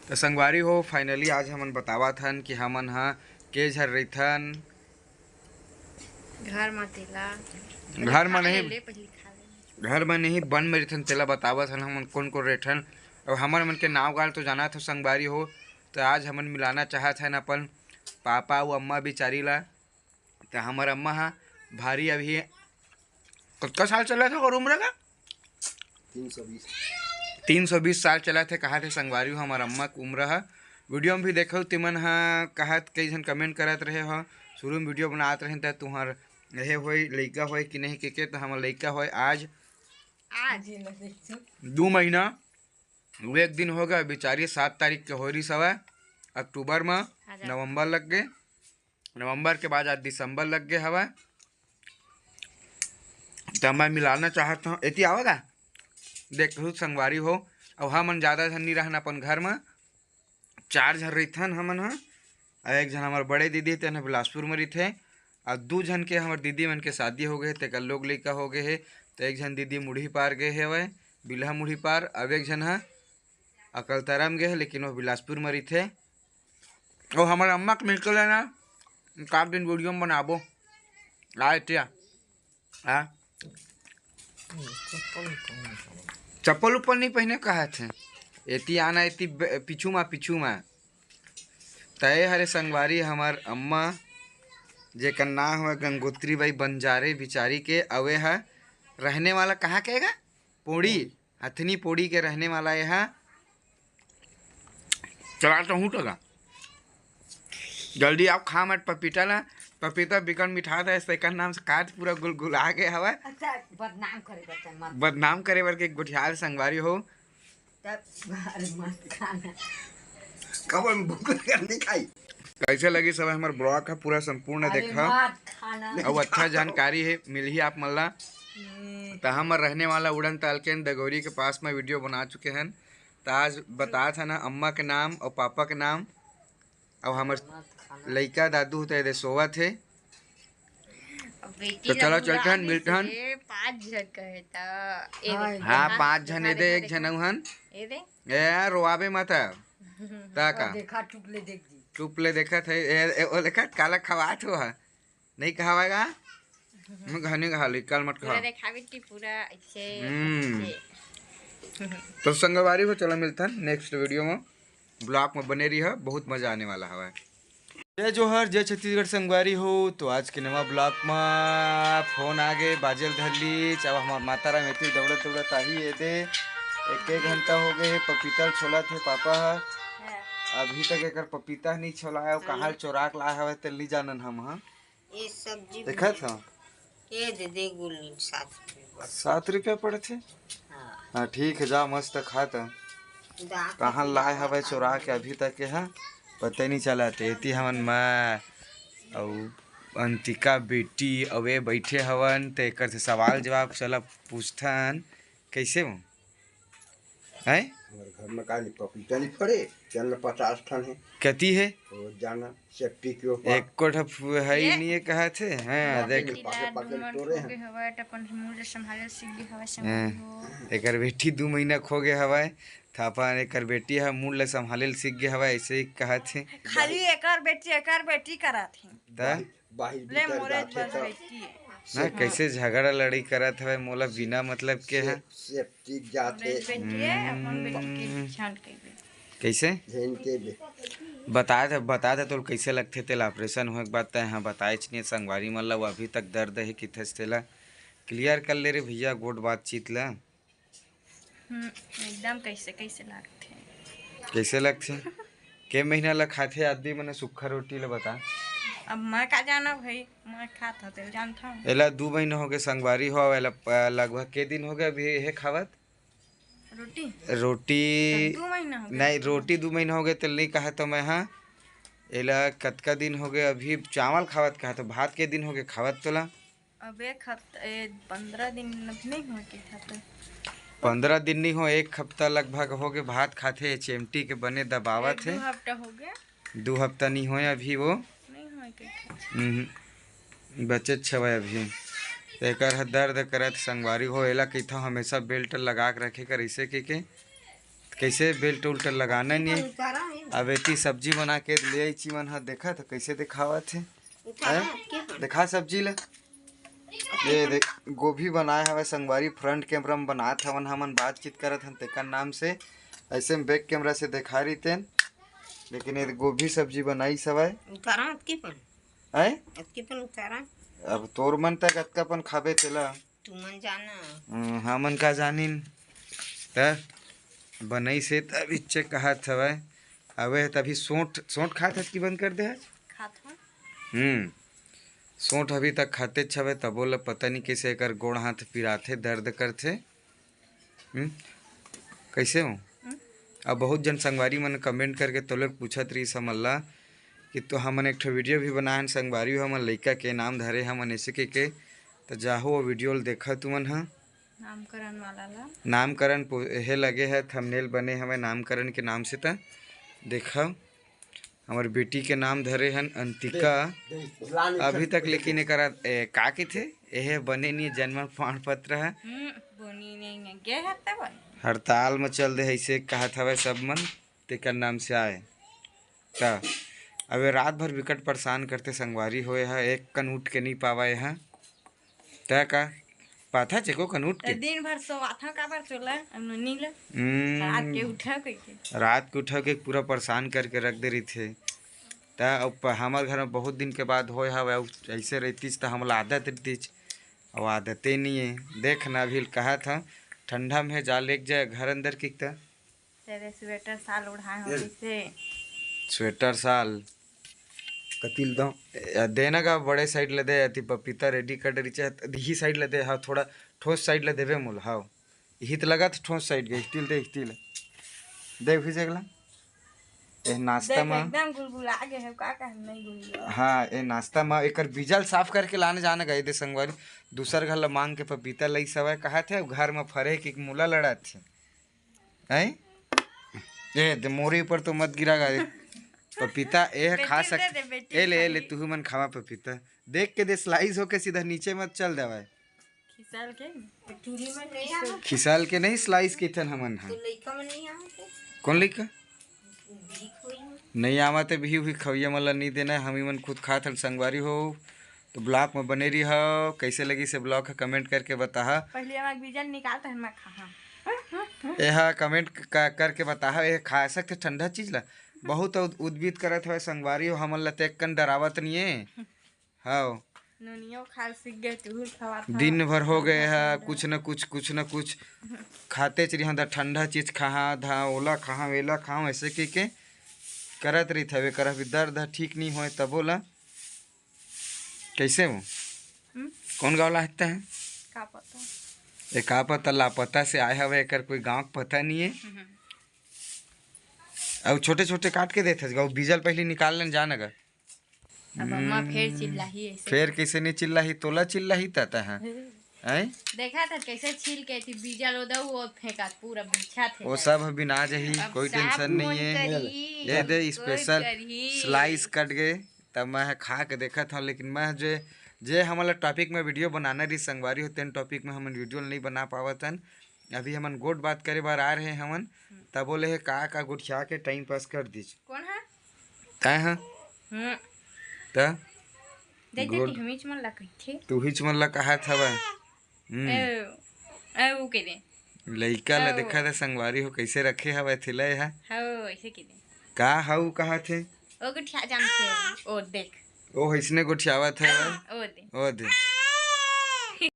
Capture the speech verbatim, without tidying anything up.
तो संगवारी हो, finally आज हमन बतावत हन कि हमन ह के झर रहिथन। घर म तेला घर म खा नहीं, ले, ले, पहिली खा ले। घर म नहीं, बन में रहिथन, तेला बतावत हन हमन कोन कोन रहिथन। अब हमर मन के नाव गाल तो जानत हो संगवारी हो, तो आज हमन मिलाना चाहत हन अपन पापा अउ अम्मा बिचारी ला। तो हमर अम्मा ह भारी अभी कतका साल चलत हे ओकर उम्र का? तीन सौ बीस। तीन सौ बीस साल चलत हे, कहा थे संगवारी हो, हमर अम्मा के उम्र ह। वीडियो में भी देखो, तिमन ह कहत, कई झन कमेंट करत रहे हो, शुरू में वीडियो बनात रहे त तुहर रहे होय, लइका होय कि नहीं के, के तो हमर लइका होय। आज आज दू महीना वो एक दिन हो गया, बिचारी सात तारीख के होय रिस हवय, अक्टूबर में। नवंबर लग गए, नवंबर के बाद आज दिसंबर लग गए हवय। त मैं मिलाना चाहत हूँ, एती आवेगा, देख संगवारी हो। अब हमन ज़्यादा झन नहीं रहन अपन घर में, चार झन रहिथन हमन ह। अउ एक झन हमर बड़े दीदी, तेन ह बिलासपुर में रहिथे। अउ दू झन के हमर दीदी मन के शादी हो गए, तेकर लोग लइका हो गए हे। तो एक झन दीदी मुढ़ी पार गए हवय, बिल्हा मुढ़ी पार। अब एक झन ह अकलतरा में गए हे, लेकिन वो बिलासपुर में रहिथे। अउ हमर अम्मा के मिलके लेना, एक आध दिन वीडियो में बनाबो। आए ते आ। चप्पल उप्पल नहीं पहने कहा थे। एती आना, एती ब-, पीछू मा, पीछू मा। तय हरे संगवारी हमर अम्मा, जेकर नाम हवय गंगोत्री बाई बंजारे बिचारी के, अवे ह रहने वाला कहाँ के गा? पोड़ी, हथनी पोड़ी के रहने वाला ये ह। चला तो हूँ टका। जल्दी आओ, खा मत पपीता ला। पपीता बिकट मिठास हे, सेकर नाम से काट पूरा गुलगुला के हवय। अच्छा, बदनाम करे बर ते मत। बदनाम करे बर के गोठियाल संगवारी हो। तब, अरे मत खाना। कब हम भूख लगे नहीं खाई। कैसे लगी सब हमर ब्लॉग का पूरा संपूर्ण अरे देखा। मत खाना। अउ अच्छा जानकारी हे, मिलही आप मन ला। हम्म। त हमर रहने वाला उड़न तालकेन दगोरी के पास में वीडियो बना चुके हन। त आज बतात हन अम्मा के नाम अउ पापा के नाम। अब हमर लइका दादू ह त एदे सोवत हे। तो चलो चलथन, मिलथन। पाँच झन कहे त हाँ, पाँच झन एदे, एक झन अउ हन। एदे ए रोआबे मत। ता का? देखा, चुप ले देख दी। चुप ले देखत हे। ए, ए, ओ देखत काला खवात हो हा। नहीं कहावेगा। मैं घने कहा ली, कल मत पूरा खा। देखावे कि पूरा ऐसे, हम्म। ऐसे। तो संगवारी हो, चलो मिलथन नेक्स्ट वीडियो में, ब्लॉग में बने रही है, बहुत मजा आने वाला हवा। जय जोहार, जय छत्तीसगढ़ संगवारी हो। तो आज के नवा ब्लॉग में फोन आ गए, बाजेल धर ली, चाहे हमार माता राम एती दौड़त दौड़त आही एदे। एक एक घंटा हो गए, पपीता छोला थे पापा हा। अभी तक एकर पपीता नहीं छोला है, कहाँ चोरा के लाए हवे तेल नहीं जानन हम हा। ये सब्जी देखत हव? ये दे दे गुल्ली सात रुपये बस। सात रुपया पड़थे? हाँ। हाँ, ठीक है, जा मस्त खा त। कहाँ लाए हवे चोरा के अभी तक के, हाँ? पता ही नहीं चला। ते एती हमन मैं अउ अंतिका बेटी अउ ए बैठे हवन, ते एकर से सवाल जवाब चला पूछथन, कैसे हो? हैं? हमर घर में का नहीं पपीता नहीं फरे, चल पचास ठन है। कती है? वो जाना, सेफ्टी के ऊपर। एको ठो फु-, है ही ये? नहीं है, कहा थे? हाँ, देख। पाके, पाके तोरे हैं। हवा, त अपन मुंह ले संभाले सीख गए हवा, संभाले हो। एकर बेटी दू महीना खो गए हवा, त अपन एकर बेटी ह मुंह ले संभाले सीख गए हवा, ऐसे ही कहा थे। खाली एकर बेटी, एकर बेटी करा थे। त? बाहिर ले भीतर मोरे जाथे बस त बेटी है। ना, हाँ। कैसे झगड़ा लड़ाई करत हवे मोला बिना मतलब के है। सेफ, सेफ्टी जाथे। मोरे बेटी है, अपन बेटी के हम्म। छांट के दे। कैसे? झेन के दे। बता दे, बता दे तोल कैसे लगथे तेला ऑपरेशन होए के बाद तय हाँ बताएच नहीं संगवारी मन ला, वो अभी तक दर्द है किथस तेला क्लियर कर ले रे भैया, गोट बातचीत ला। हम्म, एकदम कैसे कैसे लागथे। कैसे लगथे? के महीना ला खाथे आदमी मने सुक्खा रोटी ला बता? अब मैं का जाना भाई, मैं खात हूँ तेल जानता हूँ। एला दू महीना हो गए संगवारी हो, एला प-, लगभग के दिन हो गए अभी ये खावत? रोटी? रोटी तब दू महीना हो गए। नहीं, रोटी दू महीना हो गए तेल नहीं कहा तो मैं, हाँ। एला कतका दिन हो गए अभी चावल खावत कहा तो भात के दिन हो गए खावत तोला? अब एक हफ्ता, ए, पंद्रह दिन नहीं हुआ के था तो। पंद्रह दिन नहीं हो, एक हफ्ता लगभग हो गए भात खाथे, चिमटी के बने दबावत एक है। दो हफ्ता हो गया। दो हफ्ता नहीं होए अभी वो। नहीं हुआ के था। हम्म, बचे छवे अभी। एकर ह दर्द करत संगवारी हो, एला कहिथव हमेशा बेल्ट लगा के रखे कर, ऐसे के, के कैसे बेल्ट उल्ट लगाना नहीं है। अब एती सब्जी बना के ले आई चिमन ह, देखा तो कैसे दिखावत हे। उठा हैं? ना, के हम? देखा सब्जी ले। ये देख, गोभी बनाए हवे संगवारी, फ्रंट कैमरा में बनात हवन, हमन बातचीत करत हन तेकर नाम से। ऐसे में बैक कैमरा से देखा रहितेन, लेकिन ये गोभी सब्जी बनाई सवाय। उतारा अतकी पन। हैं? अतकी पन उतारा। अब तोर मन तक अतका पन खाबे तेला। तुमन जाना। हम्म, हमन का जानिन। त बनई से त अभी चेक कहत हवय। अबे त अभी सोंठ, सोंठ खात हस कि बंद कर दे हस? खात हूँ। हम्म, सोंठ अभी तक खातेच हवय, तबो ल पता नहीं कैसे एकर गोड़ हाथ पिराथे, दर्द करथे। हम्म, कैसे हो? हम्म। अब बहुत जन संगवारी मन कमेंट करके तोले पूछत रहिस हमन ला कि तो हमन एक ठो वीडियो भी बनाएन संगवारी हो, हमन लइका के नाम धरे हमन ऐसे के के, त जाहो वो वीडियो ल देखा तुमन ह। नामकरण वाला ला। नामकरण पो-, हे लगे है, थंबनेल बने हवे नामकरण के नाम से, त देखा हमर बेटी के नाम धरे हन अंतिका। अभी तक लेकिन एकरा, ए, का कथे, एहे बने नहीं जन्म प्रमाण पत्र है। हम्म, बोनी नहीं है, गे है तब। हड़ताल में चल दे है, इसे कहत हवे सब मन, तेकर नाम से आए। त अबे रात भर विकट परेशान करते संगवारी होए है, एक कन उठ के नहीं पावा है। तै का पाथा चेको कन उठ त के? दिन भर सोवाथा काबर चोला, अब नी ले। हम्म। रात के उठा कइके। रात के उठा के पूरा परेशान करके रख दे रहिथे। त अब प-, हमर घर में बहुत दिन के बाद होए हवे, अउ ऐसे रहतीस त हमला आदत रहतीस, अउ आदते नहीं है। देख ना, अभी कहा था ठंडा में जा लेके जाए घर अंदर की त। तेरे स्वेटर साल ओढ़ाए हो ए। जैसे। स्वेटर साल। कतिल दो। ए, देना का बड़े साइड ले दे, अति पपीता रेडी कर डरी चाहे, त इही साइड ले दे, हाँ, थोड़ा ठोस साइड ले देबे मोल, हाँ। इही त लगा त ठोस साइड गई, तिल दे, तिल। देख भी जगला। ए नाश्ता देख, मा। एकदम गुलगुला गए है, का का नहीं गुलगुला। हाँ, ए नाश्ता मा एकर बीजल साफ करके लाने जाना गए दे संगवारी। दूसर घर ला मांग के पपीता लई सवय कहा थे, घर में फरे के मुला लड़ा थे। हैं? ए, दे मोरे ऊपर तो मत गिरा गा। पपीता, ए, खा बेटी सक-, दे दे, बेटी ए ले, ए ले, खाली। तुहू मन खावा पपीता। देख के दे, स्लाइस होके सीधा नीचे मत चल देवाय। खिसल के? खिसल के नहीं, स्लाइस के थन हमन हा। तो लइका मन नहीं आवत हे? कौन लइका? बिही खोई में। नहीं आवत हे, बिही हुई खवैया मन ला नहीं देना है, हम ही मन खुद खात हन संगवारी हो। तो ब्लॉग में बने रही हो, कैसे लगी से ब्लॉग है कमेंट करके बताहा। पहले हम बीजन निकालते हैं, मैं खाहा। एहा कमेंट क-, करके बताहा, एह खा सकथे ठंडा चीज ला। बहुत उद-, उद्भिद करत हवे संगवारी हो, हमन ला तेक्कन डरावत नहीं है। हाव। नोनियो खाल सीख गए, तुहू खवात दिन भर हो गए है, कुछ न कुछ, कुछ न कुछ खाते चली हम, ठंडा चीज खाहा, धा, ओला खाहा, वेला खाहा, ऐसे की के करत रही था। एकर अभी दर्द है, ठीक नहीं होए, तबो ला कैसे हो? हम्म? कौन गाँव ला हत्ता है? का पता? ए, का पता, लापता से आए हवे, एकर कोई गाँव के पता नहीं है। हम्म। अउ छोटे-छोटे काट के देथस गा, बीजल पहली निकाल लेन जान अगर। अब अम्मा फेर हम्म। चिल्लाही ऐसे। फेर कैसे नहीं चिल्लाही, तोला चिल्लाही ता, ता है। हम्म। हैं? देखा था कैसे छील के थी बीजल ओदऊ, वो फेंका पूरा बिछा थे वो जाए। सब अभी ना जही, अब कोई साफ टेंशन नहीं कौन है। करी? ये दे कोई स्पेशल करी? स्लाइस कट गए, तब मैं खा के देखत हूँ, लेकिन मैं जे, जे हमला टॉपिक में वीडियो बनाना रही संगवारी हो, तेन टॉपिक में हमन वीडियो नहीं बना पावत हन। अभी हमन गोठ बात करे बर आ रहे हवन, हम्म। तब बोले हे का का गोठिया के टाइम पास कर दीच। कौन है? तय ह? हम्म। त? देख, देख, गोठ। हमीच मन ला कहिथे। तू हीच मन ला कहत हवय। हम्म। ए, ए, वो के दे। लइका ला ओ। देखा था संगवारी हो कैसे रखे हवय थेला एहा। हो, ऐसे के दे। का हऊ कहत हे? ओ गोठिया जान थे। ओ देख। ओ हइसने गोठियावत हवय। ओ दे। ओ दे।